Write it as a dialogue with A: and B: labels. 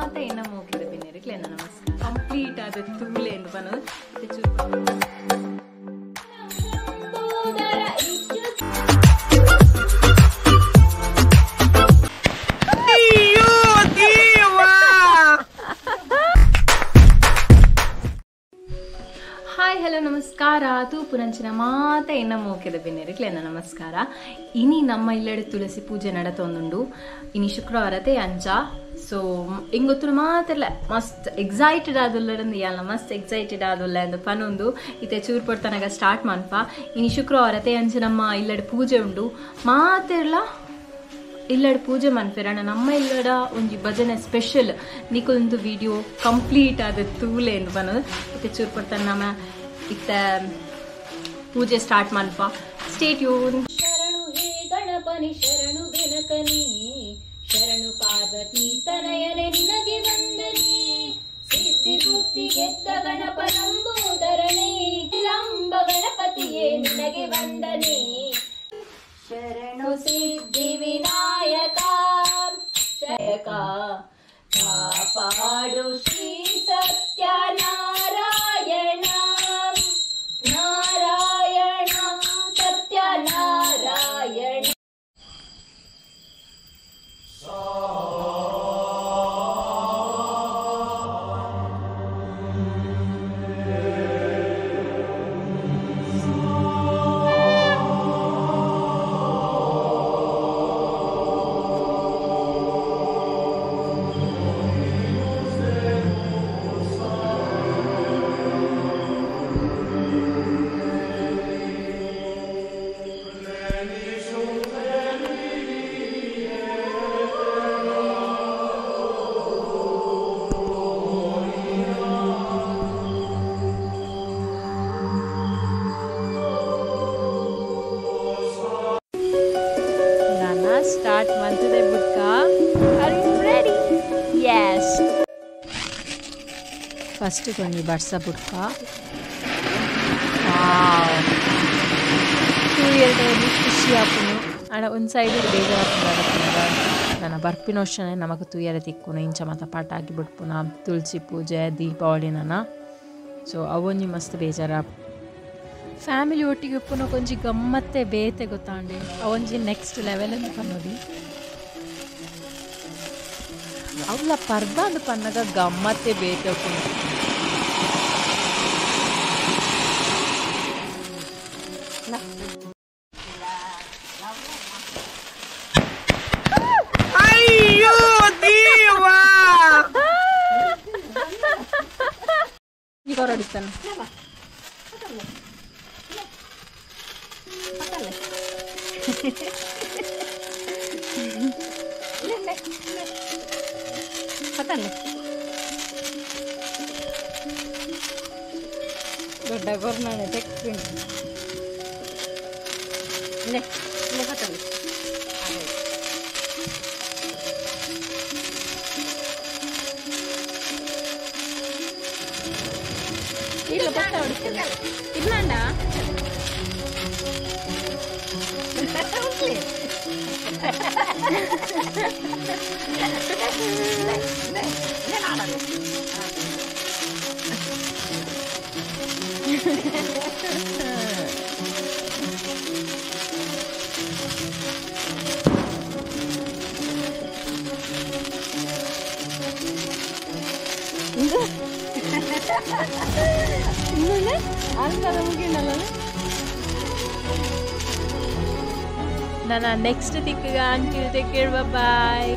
A: ಮಾತ ಎನ್ನ ಮೋಕಿದ ಬಿನ್ನೆರಿಕ್ಲೆನ ನಮಸ್ಕಾರ. ಕಂಪ್ಲೀಟ್ ಆದ ತೂಲೆ ಎಂದು ಪನ್ನದು. ಹಾಯ್ ಹಲೋ ನಮಸ್ಕಾರ. ತೂಪುನಂಚಿನ ಮಾತ ಎನ್ನ ಮೋಕೆದ ಬಿನ್ನೆರಿಕ್ಲೆನ ನಮಸ್ಕಾರ. ಇನಿ ನಮ್ಮ ಇಲ್ಲಡೆ ತುಳಸಿ ಪೂಜೆ ನಡತೊಂದುಂಡು. ಇನಿ ಶುಕ್ರವಾರತೆ ಅಂಚ. ಸೊ ಇಂಗೊತ್ತುನ ಮಾತೆಲ್ಲ ಮಸ್ತ್ ಎಕ್ಸೈಟೆಡ್ ಆದುಲ್ಲ ಯಾಲ ಮಸ್ತ್ ಎಕ್ಸೈಟೆಡ್ ಆದುಲ್ಲ ಎಂದು ಪನೊಂದು ಇತ್ತೆ ಚೂರು ಪೊರ್ತನಗ ಸ್ಟಾರ್ಟ್ ಮನ್ಪ. ಇನಿ ಶುಕ್ರವಾರತೆ ಅಂಚ ನಮ್ಮ ಇಲ್ಲಡೆ ಪೂಜೆ ಉಂಡು. ಮಾತೆರ್ಲ ಇಲ್ಲಡೆ ಪೂಜೆ ಮನ್ಪೆರಣ. ನಮ್ಮ ಇಲ್ಲಡ ಒಂಜಿ ಭಜನೆ ಸ್ಪೆಷಲ್ ನಿಕೊಂದು ವಿಡಿಯೋ ಕಂಪ್ಲೀಟ್ ಆದ ತೂಲೆ ಎಂದು ಪನೊಂದು ಇತ್ತೆ ಚೂರು ಪೊರ್ತನ ನಮ್ಮ ಇತ್ತೆ ಪೂಜೆ ಸ್ಟಾರ್ಟ್ ಮನ್ಪ. Stay tune.
B: ಶರಣು ಹೇ ಗಣಪನಿ ಶರಣು ಬೆನಕನಿ ಶರಣು ಪಾರ್ವತಿ ತನಯನೆ ನಿನಗೆ ವಂದನೆ. ಸಿದ್ಧಿ ಬುದ್ಧಿ ಗೆದ್ದ ಗಣಪ ಲಂಬೋದರನೆ ಲಂಬ ಗಣಪತಿಯೇ ನಿನಗೆ ವಂದನೆ. ಶರಣು ಸಿದ್ಧಿ ವಿನಾಯಕ ಶಯಕ ಕಾಪಾಡು Shri Satyanarayana Narayana Satyanarayana.
A: Start ಮಂತದೆ ಬುಡ್ಕ. Are you ready? Yes. First ಕೊಂಜಿ ಬರ್ಸ ಬುಡ್ಕ. ವಾವ್, ತೂಯೆರ್ಡ ಒಂಜಿ ಖುಷಿ ಆಪುಂಡು. ಆಂಡ ಒಂಜಿ ಸೈಡ್ ಬೇಜಾರಾಪುಂಡು. ನನ್ನ ಬರ್ಪಿನ ವರ್ಷನೇ ನಮಕ್ ತೂಯರೆ ತಿಕ್ಕುನು. ಇಂಚ ಮಾತ ಪಟಾಕಿ ಬುಡ್ಪುನ ತುಳಸಿ ಪೂಜೆ ದೀಪಾವಳಿ ನನ. ಸೊ ಅವೊಂಜಿ ಮಸ್ತ್ ಬೇಜಾರಾಪ. ಫ್ಯಾಮಿಲಿ ಒಟ್ಟಿಗೆ ಉಪ್ಪುನ ಕೊಂಜಿ ಗಮ್ಮತ್ತೆ ಬೇತೆ ಗೊತ್ತಾಂಡೆ. ಅವೊಂಜಿ ನೆಕ್ಸ್ಟ್ ಲೆವೆಲ್ ಅಂತ ಪನ್ನೋದಿ. ಅವಳ ಪರ್ಬ ಅಂದ್ ಪನ್ನಗ ಗಮ್ಮತ್ತೆ ಬೇತೆ ಉಪ್ಪುನು.
C: ಅಯ್ಯೋ ದೇವಾ.
A: ಈಗ ಹೊರಡಿಸ್ತಾನೆ. ದೊಡ್ಡ ಗೊರ್ನಾಣೆ ತೆಕ್ಕಿಂಡು. ಇಲ್ಲ ಬತ್ತ ಹೊಡಿಸ್ತೇನೆ. ಇರ್ಲಾಂಡ ಇನ್ನೊಂದು ಅಲ್ಲ ಮುಗಿನಲ್ಲ. ನನ್ನ ನೆಕ್ಸ್ಟ್ ತಿಕ್ಕಿಗ ಅಂಟಿಲ್, ಟೇಕ್ ಕೇರ್, ಬಾಯ್.